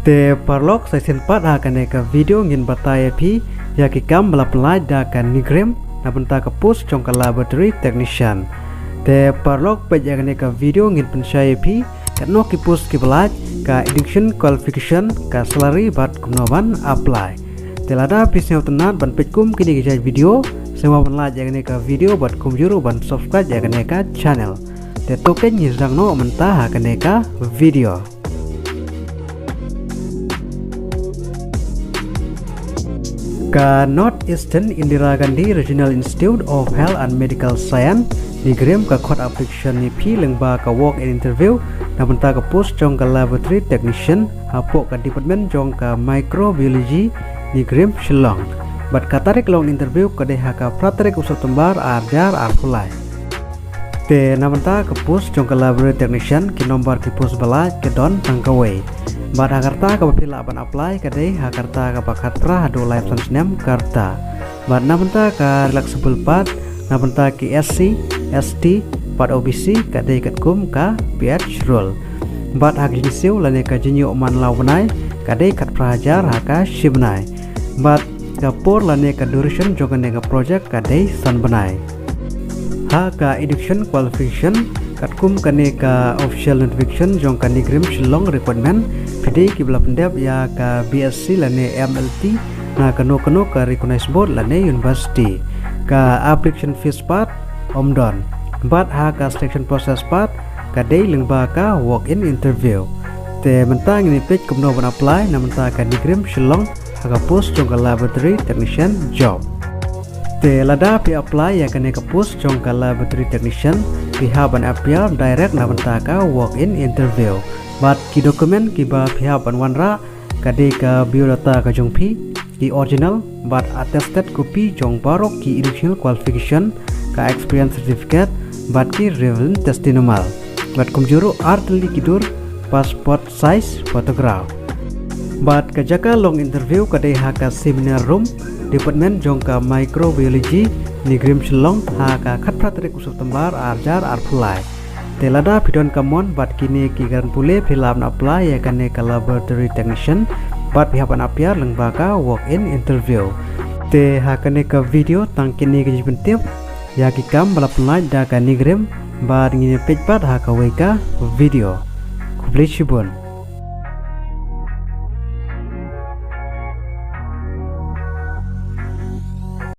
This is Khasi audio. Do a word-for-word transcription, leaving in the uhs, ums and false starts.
Te paralok, sa shisien pat ha kane ka video ngin batai ïa phi ïa ki kam ba la pynlait da ka NEIGRIHMS na bynta ka post jong ka laboratory technician. Te paralok, peit ïa kane ka video ngin pynshai ïa phi katno ki post ki ba lait, ka education qualification, ka salary bad kumno ban apply. Te lada phi sngewtynnat ban peit kum kine ki jait video, sngewbha ban like ïa kane ka video bad kumjuh ruh ban subscribe ïa kane ka channel. Te to ngin sdang noh mynta ha kane ka video. Ka North Eastern Indira Gandhi Regional Institute of Health and Medical Science, NEIGRIHMS, ka khot application ïa phi lyngba ka walk-in interview na bynta ka post jong ka laboratory technician hapoh ka department jong ka microbiology, NEIGRIHMS Shillong. Bad ka tarik long interview ka dei ha ka phra tarik u September ar hajar arphew lai. Te na bynta ka post jong ka laboratory technician, ki nombar ki post ba lait ki don tang kawei. Bad ha ka rta kaba phi lah ban apply ka dei ha ka rta kaba khatphra haduh laiphew san snem ka rta. Bad na bynta ka relaxable part, na bynta ki SC, ST bad OBC ka dei katkum ka batch roll. Bad ha ka jingsiew lane ka jingïoh man la u bnai ka dei khatphra hajar ha ka shi bnai. Bad ka por lane ka duration jong kane ka project ka dei san bnai. Ha ka education qualification, katkum kane ka official notification jong ka NEIGRIHMS Shillong recruitment, phi dei ki ba la pyndep ïa ka BSc lane MLT na kano kano ka recognized board lane university. Ka application fees pat ym don. Bad ha ka selection process pat ka dei lyngba ka walk-in interview. Te mynta ngin ïa peit kumno ban apply na bynta ka NEIGRIHMS Shillong ha ka post jong ka laboratory technician job. Te lada phi apply ïa kane ka post jong ka laboratory technician, phi hap ban appear direct na bynta ka walk-in interview. Bad ki document ki ba phi hap ban wanrah ka dei ka biodata ka jong phi, ki original bad attested copy jong baroh ki educational qualification, ka experience certificate bad ki relevant testimonial. Bad kumjuh ruh ar tylli ki dur passport size photograph. Bad ka jaka long interview ka dei ha ka seminar room, department jong ka microbiology, NEIGRIHMS Shillong, ha ka khatphra tarik u September ar hajar arphew lai. Te lada phi don ka mon bad kine ki kyrdan pule, phi lah ban apply ïa kane ka laboratory technician bad phi hap ban appear lyngba ka walk-in interview. Te ha kane ka video tang kine ki jingpyntip ïa ki kam ba la pynlait da ka NEIGRIHMS, bad ngin ïa peit pat ha kawei ka video. Khublei shibun.